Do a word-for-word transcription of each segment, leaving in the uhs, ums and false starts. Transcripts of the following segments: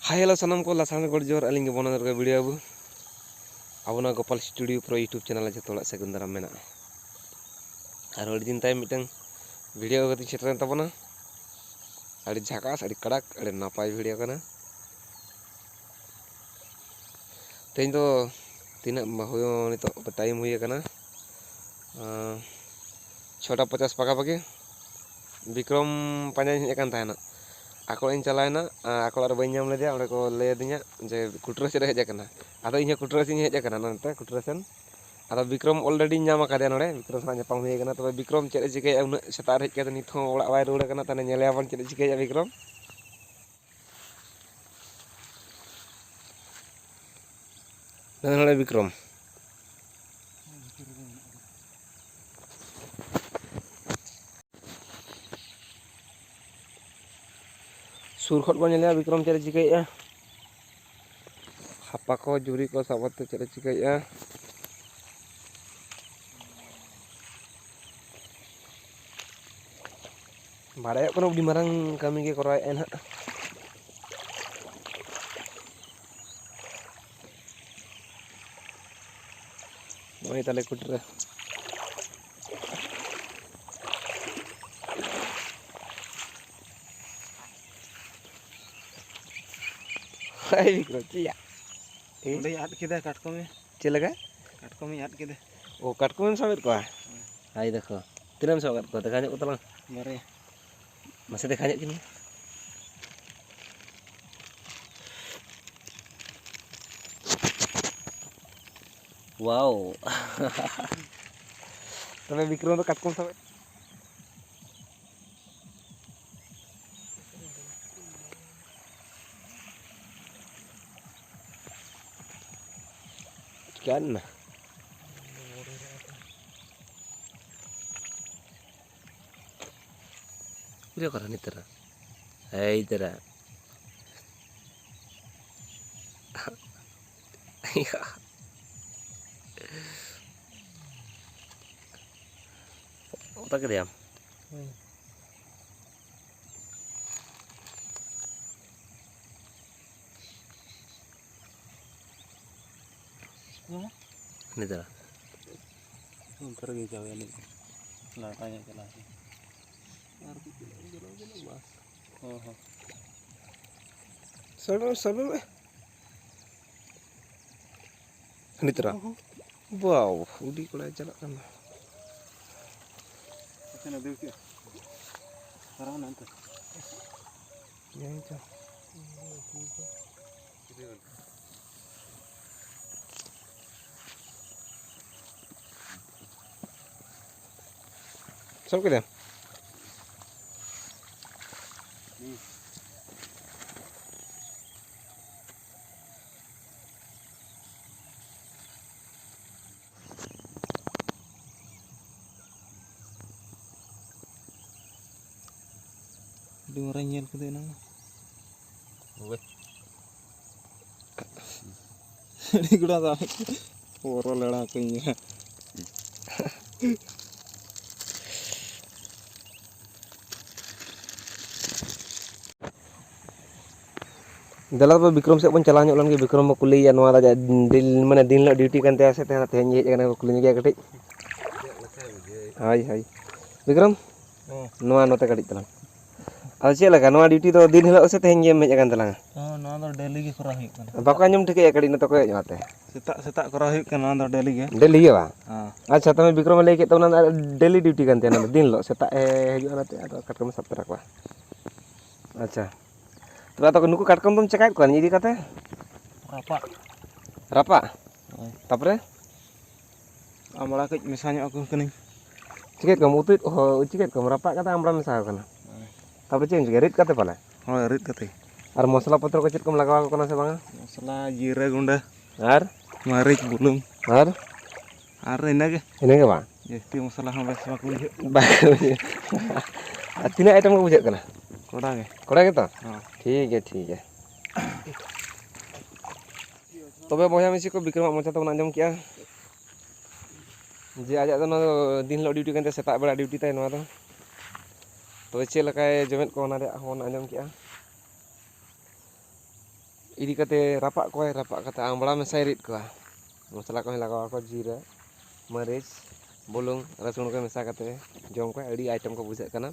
Hi hello ᱥᱟᱱᱟᱢ ᱠᱚ, ᱞᱟᱥᱟᱲᱦᱮᱫ ᱜᱚᱰ ᱡᱚᱦᱟᱨ᱾ ᱟᱹᱞᱤᱧ ᱜᱮ ᱵᱚᱱᱚ ᱫᱩᱨᱜᱟ ᱵᱷᱤᱰᱤᱭᱳ ᱵᱟᱹᱵᱩ᱾ ᱟᱵᱚᱱᱟᱜ ᱜᱳᱯᱟᱞ ᱥᱴᱩᱰᱤᱭᱳ ᱯᱨᱳ YouTube ᱪᱮᱱᱮᱞ ᱨᱮ ᱡᱚᱛᱚ ᱦᱚᱲᱟᱜ ᱥᱟᱹᱜᱩᱱ ᱫᱟᱨᱟᱢ ᱢᱮᱱᱟᱜᱼᱟ᱾ ᱟᱨ ᱟᱹᱰᱤ ᱫᱤᱱ ᱛᱟᱭᱚᱢ ᱢᱤᱫᱴᱟᱝ ᱵᱷᱤᱰᱤᱭᱳ ᱠᱟᱛᱮᱧ ᱥᱮᱴᱮᱨᱮᱱ ᱛᱟᱵᱚᱱᱟ᱾ ᱟᱹᱰᱤ ᱡᱷᱟᱠᱟᱥ, ᱟᱹᱰᱤ ᱠᱟᱲᱟᱠ, ᱟᱹᱰᱤ ᱱᱟᱯᱟᱭ ᱵᱷᱤᱰᱤᱭᱳ ᱠᱟᱱᱟ᱾ ᱛᱮᱦᱮᱧ ᱫᱚ ᱛᱤᱱᱟᱹᱜ ᱢᱟ ᱦᱩᱭᱩᱜ, ᱱᱤᱛᱚᱜ ᱴᱟᱭᱤᱢ ᱦᱩᱭ ᱟᱠᱟᱱᱟ, ᱟᱸ, ᱪᱷᱚᱴᱟ ᱯᱚᱪᱟᱥ ᱯᱟᱠᱟ ᱯᱟᱠᱤ᱾ ᱵᱤᱠᱨᱚᱢ ᱯᱟᱸᱡᱟᱧ ᱦᱮᱡ ᱟᱠᱟᱱ ᱛᱟᱦᱮᱱᱟ, ᱟᱠᱚ ᱚᱲᱟᱜ ᱤᱧ ᱪᱟᱞᱟᱣᱮᱱᱟ, ᱟᱸ, ᱟᱠᱚ ᱚᱲᱟᱜ ᱨᱮ ᱵᱟᱹᱧ ᱧᱟᱢ ᱞᱮᱫᱮᱭᱟ᱾ ᱚᱸᱰᱮ ᱠᱚ ᱞᱟᱹᱭ ᱟᱹᱫᱤᱧᱟ ᱡᱮ ᱠᱩᱴᱨᱟᱹ ᱥᱮᱫ ᱮ ᱦᱮᱡ ᱟᱠᱟᱱᱟ᱾ ᱟᱫᱚ ᱤᱧ ᱦᱚᱸ ᱠᱩᱴᱨᱟᱹ ᱥᱮᱫ ᱤᱧ ᱦᱮᱡ ᱟᱠᱟᱱᱟ, ᱱᱚᱱᱛᱮ ᱠᱩᱴᱨᱟᱹ ᱥᱮᱱ᱾ ᱟᱫᱚ ᱵᱤᱠᱨᱚᱢ already ᱧᱟᱢ ᱟᱠᱟᱫᱮᱭᱟ ᱱᱚᱰᱮ, ᱵᱤᱠᱨᱚᱢ ᱥᱟᱞᱟᱜ ᱧᱟᱯᱟᱢ ᱦᱩᱭ ᱟᱠᱟᱱᱟ᱾ ᱛᱚᱵᱮ ᱵᱤᱠᱨᱚᱢ ᱪᱮᱫ ᱮ ᱪᱤᱠᱟᱹᱭᱮᱫᱼᱟ, ᱩᱱᱟᱹᱜ ᱥᱮᱛᱟᱜ ᱨᱮ ᱦᱮᱡ ᱠᱟᱛᱮ ᱱᱤᱛ ᱦᱚᱸ ᱚᱲᱟᱜ ᱵᱟᱭ ᱨᱩᱣᱟᱹᱲ ᱟᱠᱟᱱᱟ᱾ ᱛᱟᱦᱞᱮ ᱧᱮᱞᱮᱭᱟᱵᱚᱱ ᱪᱮᱫ ᱮ ᱪᱤᱠᱟᱹᱭᱮᱫᱼᱟ ᱵᱤᱠᱨᱚᱢ᱾ ᱱᱚᱰᱮ ᱵᱤᱠᱨᱚᱢ᱾ ᱥᱩᱨ ᱠᱷᱚᱱ ᱵᱚᱱ ᱧᱮᱞᱮᱭᱟ ᱵᱤᱠᱨᱚᱢ ᱪᱮᱫ ᱮ ᱪᱤᱠᱟᱹᱭᱮᱫᱼᱟ᱾ ᱦᱟᱯᱟ ᱠᱚ, ᱡᱷᱩᱨᱤ ᱠᱚ ᱥᱟᱵ ᱠᱟᱛᱮ ᱪᱮᱫ ᱮ ᱪᱤᱠᱟᱹᱭᱮᱫᱼᱟ᱾ ᱵᱟᱲᱟᱭᱚᱜ ᱠᱟᱱᱟ, ᱟᱹᱰᱤ ᱢᱟᱨᱟᱝ ᱠᱟᱹᱢᱤ ᱜᱮ ᱠᱚᱨᱟᱣᱮᱫᱼᱟᱭ ᱱᱟᱦᱟᱜ᱾ ᱱᱚᱜᱼᱚᱭ ᱛᱟᱞᱮ ᱠᱩᱴᱨᱟᱹ᱾ ᱦᱟᱭ ᱵᱤᱠᱨᱚᱢ, ᱪᱮᱫ ᱭᱟ? ᱚᱸᱰᱮᱧ ᱟᱫ ᱠᱮᱫᱟ ᱠᱟᱴᱠᱚᱢᱮ᱾ ᱪᱮᱫ ᱞᱮᱠᱟ? ᱠᱟᱴᱠᱚᱢᱤᱧ ᱟᱫ ᱠᱮᱫᱮ᱾ ᱚ, ᱠᱟᱴᱠᱚᱢᱮᱢ ᱥᱟᱵᱮᱫ ᱠᱚᱣᱟ? ᱦᱳᱭ᱾ ᱦᱟᱭ ᱫᱮᱠᱷᱚ, ᱛᱤᱱᱟᱹᱜ ᱮᱢ ᱥᱟᱵ ᱟᱠᱟᱫ ᱠᱚᱣᱟ? ᱫᱮᱠᱷᱟᱣ ᱧᱚᱜ ᱠᱚ ᱛᱟᱞᱟᱝ᱾ ᱵᱟᱨᱭᱟ᱾ ᱢᱟᱥᱮ ᱫᱮᱠᱷᱟᱣ ᱧᱚᱜ ᱠᱤᱱ ᱢᱮ᱾ ᱣᱟᱣ᱾ ᱛᱚᱵᱮ ᱵᱤᱠᱨᱚᱢ ᱫᱚ ᱠᱟᱴᱠᱚᱢ ᱥᱟᱵ ᱪᱤᱠᱟᱹᱭᱮᱱᱟ? ᱩᱨᱤᱭᱟ ᱠᱚᱨᱟ ᱱᱤᱛᱟᱹᱨᱟ᱾ ᱮᱭ ᱛᱟᱨᱟ᱾ ᱚᱛᱟ ᱠᱮᱫᱮᱭᱟᱢ? ᱦᱩᱸ᱾ ᱱᱤᱛᱚᱜ ᱚᱱᱛᱮ ᱨᱮᱜᱮ ᱪᱟᱵᱟᱭᱟ ᱱᱤᱛ᱾ ᱞᱟᱴᱟ ᱧᱚᱜ ᱪᱟᱞᱟᱜ ᱦᱩᱭᱩᱜᱼᱟ᱾ ᱟᱨ ᱠᱟᱹᱡ ᱪᱟᱞᱟᱣ ᱪᱟᱞᱟᱣ ᱪᱟᱞᱟᱣ ᱵᱟᱥ᱾ ᱦᱚᱸ, ᱦᱚᱸ᱾ ᱥᱟᱵᱮ ᱢᱮ, ᱥᱟᱵᱮ ᱢᱮ᱾ ᱱᱤᱛ ᱨᱟ᱾ ᱚᱦᱚ᱾ ᱵᱟᱣ, ᱩᱰᱤ ᱠᱚᱲᱟᱭ ᱪᱟᱞᱟᱜ ᱠᱟᱱᱟ᱾ ᱮᱠᱷᱟᱱᱮ ᱫᱟᱹᱲ ᱠᱮᱜᱼᱟ᱾ ᱯᱟᱨᱚᱢ ᱮᱱᱟ ᱚᱱᱛᱮ᱾ ᱧᱮᱞ ᱪᱚ᱾ ᱥᱟᱵ ᱠᱮᱫᱟᱢ? ᱟᱹᱰᱤ ᱢᱟᱨᱟᱝ ᱧᱮᱞ ᱠᱮᱫᱮ ᱮᱱᱟᱝ᱾ ᱦᱳᱭ᱾ ᱟᱹᱰᱤ ᱜᱚᱲᱟ ᱫᱚ ᱵᱚᱨᱚ ᱞᱮᱲᱟ ᱠᱚᱧ ᱧᱮᱞᱟ᱾ ᱫᱮᱞᱟ ᱛᱚᱵᱮ ᱵᱤᱠᱨᱚᱢ ᱥᱮᱫ ᱵᱚᱱ ᱪᱟᱞᱟᱣ ᱧᱚᱜ ᱞᱮᱱ ᱜᱮ᱾ ᱵᱤᱠᱨᱚᱢ ᱵᱚ ᱠᱩᱞᱤᱭᱮᱭᱟ ᱱᱚᱣᱟ ᱫᱚ ᱫᱤᱱ, ᱢᱟᱱᱮ ᱫᱤᱱ ᱦᱤᱞᱳᱜ ᱰᱤᱭᱩᱴᱤ ᱠᱟᱱ ᱛᱟᱭᱟ ᱥᱮ ᱛᱮᱦᱮᱧ, ᱛᱮᱦᱮᱧ ᱜᱮ ᱦᱮᱡ ᱟᱠᱟᱱᱟ, ᱠᱩᱞᱤ ᱧᱚᱜᱮᱭᱟ ᱠᱟᱹᱴᱤᱡ᱾ ᱦᱳᱭ, ᱦᱳᱭ᱾ ᱵᱤᱠᱨᱚᱢ, ᱦᱮᱸ᱾ ᱱᱚᱣᱟ ᱱᱚᱛᱮ ᱠᱟᱹᱴᱤᱡ ᱛᱟᱞᱟᱝ᱾ ᱟᱫᱚ ᱪᱮᱫ ᱞᱮᱠᱟ, ᱱᱚᱣᱟ ᱰᱤᱭᱩᱴᱤ ᱫᱚ ᱫᱤᱱ ᱦᱤᱞᱳᱜ ᱥᱮ ᱛᱮᱦᱮᱧ ᱜᱮᱢ ᱦᱮᱡ ᱟᱠᱟᱱ ᱛᱟᱞᱟᱝᱟ? ᱦᱮᱸ, ᱱᱚᱣᱟ ᱫᱚ ᱰᱮᱞᱤ ᱜᱮ ᱠᱚᱨᱟᱣ ᱦᱩᱭᱩᱜ ᱠᱟᱱᱟ᱾ ᱵᱟᱠᱚ ᱟᱸᱡᱚᱢ ᱴᱷᱤᱠᱟᱹᱭᱟ, ᱠᱟᱹᱴᱤᱡ ᱱᱚᱛᱮ ᱠᱚᱭᱚᱜ ᱧᱚᱜ ᱟᱛᱮ᱾ ᱥᱮᱛᱟᱜ ᱥᱮᱛᱟᱜ ᱠᱚᱨᱟᱣ ᱦᱩᱭᱩᱜ ᱠᱟᱱᱟ, ᱱᱚᱣᱟ ᱫᱚ ᱰᱮᱞᱤ ᱜᱮ᱾ ᱰᱮᱞᱤ ᱜᱮ ᱵᱟᱝ? ᱦᱮᱸ᱾ ᱟᱪᱪᱷᱟ, ᱛᱚᱵᱮ ᱵᱤᱠᱨᱚᱢᱮ ᱞᱟᱹᱭ ᱠᱮᱫ ᱛᱟᱵᱚᱱᱟ, ᱰᱮᱞᱤ ᱰᱤᱭᱩᱴᱤ ᱠᱟᱱ ᱛᱟᱭᱟ, ᱚᱱᱟ ᱫᱚ ᱫᱤᱱ ᱦᱤᱞᱳᱜ ᱥᱮᱛᱟᱜ ᱮ ᱦᱤᱡᱩᱜᱼᱟ ᱱᱚᱛᱮ, ᱟᱫᱚ ᱠᱟᱴᱠᱚᱢᱮ ᱥᱟᱵ ᱛᱚᱨᱟ ᱠᱚᱣᱟ᱾ ᱟᱪᱪᱷᱟ, ᱛᱚᱵᱮ ᱟᱫᱚ ᱱᱩᱠᱩ ᱠᱟᱴᱠᱚᱢ ᱫᱚᱢ ᱪᱮᱠᱟᱭᱮᱫ ᱠᱚᱣᱟ ᱤᱫᱤ ᱠᱟᱛᱮ? ᱨᱟᱯᱟᱜ᱾ ᱨᱟᱯᱟᱜ? ᱦᱳᱭ᱾ ᱛᱟᱯᱚᱨᱮ? ᱟᱢᱲᱟ ᱠᱟᱹᱡ ᱢᱮᱥᱟ ᱧᱚᱜ ᱟᱠᱚ ᱠᱟᱹᱱᱟᱹᱧ᱾ ᱪᱤᱠᱟᱹᱭᱮᱫ ᱠᱚᱣᱟᱢ? ᱩᱛᱩᱭᱮᱫ, ᱦᱳᱭ, ᱪᱤᱠᱟᱹᱭᱮᱫ ᱠᱚᱣᱟᱢ? ᱨᱟᱯᱟᱜ ᱠᱟᱛᱮ ᱟᱢᱲᱟ ᱢᱮᱥᱟ ᱟᱠᱚ ᱠᱟᱱᱟ᱾ ᱦᱳᱭ᱾ ᱛᱟᱯᱚᱨᱮ ᱪᱮᱫ ᱮᱢ ᱪᱤᱠᱟᱹᱭᱟ? ᱨᱤᱫ ᱠᱟᱛᱮ ᱯᱟᱞᱮ? ᱦᱳᱭ, ᱨᱤᱫ ᱠᱟᱛᱮ᱾ ᱟᱨ ᱢᱚᱥᱞᱟ ᱯᱚᱛᱨᱚ ᱠᱚ ᱪᱮᱫ ᱠᱚᱢ ᱞᱟᱜᱟᱣ ᱟᱠᱚ ᱠᱟᱱᱟ ᱥᱮ ᱵᱟᱝᱟ? ᱢᱚᱥᱞᱟ, ᱡᱤᱨᱟᱹ ᱜᱩᱸᱰᱟᱹ, ᱟᱨ? ᱢᱟᱹᱨᱤᱪ, ᱵᱩᱞᱩᱝ᱾ ᱟᱨ? ᱟᱨ ᱤᱱᱟᱹᱜᱮ᱾ ᱤᱱᱟᱹᱜᱮ ᱵᱟᱝ? ᱡᱟᱹᱥᱛᱤ ᱢᱚᱥᱞᱟ ᱦᱚᱸ ᱵᱮᱥ ᱵᱟᱠᱚ ᱵᱩᱡᱷᱟᱹᱜ᱾ ᱵᱟᱠᱚ ᱵᱩᱡᱷᱟᱹᱜ᱾ ᱟᱨ ᱛᱤᱱᱟᱹᱜ item ᱠᱚ ᱵᱩᱡᱷᱟᱹᱜ ᱠᱟᱱᱟ? ᱠᱚᱲᱟ ᱜᱮ᱾ ᱠᱚᱲᱟ ᱜᱮᱛᱚ? ᱦᱚᱸ᱾ ᱴᱷᱤᱠ ᱜᱮᱭᱟ, ᱴᱷᱤᱠ ᱜᱮᱭᱟ᱾ ᱛᱚᱵᱮ ᱵᱚᱭᱦᱟ ᱢᱤᱥᱤ ᱠᱚ, ᱵᱤᱠᱨᱚᱢᱟᱜ ᱢᱚᱪᱟ ᱛᱮᱵᱚᱱ ᱟᱸᱡᱚᱢ ᱠᱮᱜᱼᱟ ᱡᱮ ᱟᱡᱟᱜ ᱫᱚ ᱱᱚᱣᱟ ᱫᱚ ᱫᱤᱱ ᱦᱤᱞᱳᱜ duty ᱠᱟᱱ ᱛᱟᱭᱟ, ᱥᱮᱛᱟᱜ ᱵᱮᱲᱟ duty ᱛᱟᱭ ᱱᱚᱣᱟ ᱫᱚ᱾ ᱛᱚᱵᱮ ᱪᱮᱫ ᱞᱮᱠᱟᱭ ᱡᱚᱢᱮᱫ ᱠᱚᱣᱟ, ᱚᱱᱟ ᱨᱮᱭᱟᱜ ᱦᱚᱸᱵᱚᱱ ᱟᱸᱡᱚᱢ ᱠᱮᱜᱼᱟ᱾ ᱤᱫᱤ ᱠᱟᱛᱮ ᱨᱟᱯᱟᱜ ᱠᱚᱣᱟᱭ, ᱨᱟᱯᱟᱜ ᱠᱟᱛᱮ ᱟᱢᱵᱽᱲᱟ ᱢᱮᱥᱟᱭ ᱨᱤᱫ ᱠᱚᱣᱟ᱾ ᱢᱚᱥᱞᱟ ᱠᱚᱦᱚᱸᱧ ᱞᱟᱜᱟᱣ ᱟᱠᱚ, ᱡᱤᱨᱟᱹ, ᱢᱟᱹᱨᱤᱪ, ᱵᱩᱞᱩᱝ, ᱨᱟᱹᱥᱩᱱ ᱠᱚ ᱢᱮᱥᱟ ᱠᱟᱛᱮ ᱡᱚᱢ ᱠᱚ ᱟᱹᱰᱤ item ᱠᱚ ᱵᱩᱡᱷᱟᱹᱜ ᱠᱟᱱᱟ᱾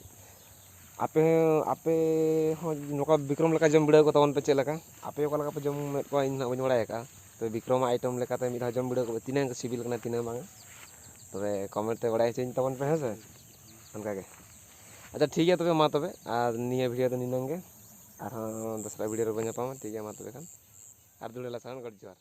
ᱟᱯᱮ ᱦᱚᱸ, ᱟᱯᱮ ᱦᱚᱸ ᱱᱚᱝᱠᱟ ᱵᱤᱠᱨᱚᱢ ᱞᱮᱠᱟ ᱡᱚᱢ ᱵᱤᱰᱟᱹᱣ ᱠᱚ ᱛᱟᱵᱚᱱ ᱯᱮ ᱪᱮᱫ ᱞᱮᱠᱟ? ᱟᱯᱮ ᱚᱠᱟ ᱞᱮᱠᱟ ᱯᱮ ᱡᱚᱢᱮᱫ ᱠᱚᱣᱟ ᱤᱧ ᱱᱟᱦᱟᱜ ᱵᱟᱹᱧ ᱵᱟᱲᱟᱭ ᱟᱠᱟᱫᱼᱟ᱾ ᱛᱚᱵᱮ ᱵᱤᱠᱨᱚᱢᱟᱜ item ᱞᱮᱠᱟᱛᱮ ᱢᱤᱫ ᱫᱷᱟᱣ ᱡᱚᱢ ᱵᱤᱰᱟᱹᱣ ᱠᱚᱯᱮ, ᱛᱤᱱᱟᱹᱝ ᱠᱚ ᱥᱤᱵᱤᱞ ᱠᱟᱱᱟ ᱛᱤᱱᱟᱹᱝ ᱵᱟᱝᱟ᱾ ᱛᱚᱵᱮ comment ᱛᱮ ᱵᱟᱲᱟᱭ ᱦᱚᱪᱚᱧ ᱛᱟᱵᱚᱱ ᱯᱮ, ᱦᱮᱸ ᱥᱮ? ᱚᱱᱠᱟ ᱜᱮ᱾ ᱟᱪᱪᱷᱟ, ᱴᱷᱤᱠ ᱜᱮᱭᱟ ᱛᱚᱵᱮ, ᱢᱟ ᱛᱚᱵᱮ, ᱟᱨ ᱱᱤᱭᱟᱹ video ᱫᱚ ᱱᱤᱱᱟᱹᱝ ᱜᱮ᱾ ᱟᱨᱦᱚᱸ ᱫᱚᱥᱨᱟ video ᱨᱮᱵᱚᱱ ᱧᱟᱯᱟᱢᱟ, ᱴᱷᱤᱠ ᱜᱮᱭᱟ, ᱢᱟ ᱛᱚᱵᱮ ᱠᱷᱟᱱ᱾ ᱟᱨ ᱫᱩᱲᱟᱹᱞᱟ ᱥᱟᱨᱦᱟᱣ, ᱜᱚᱰ ᱡᱚᱦᱟᱨ᱾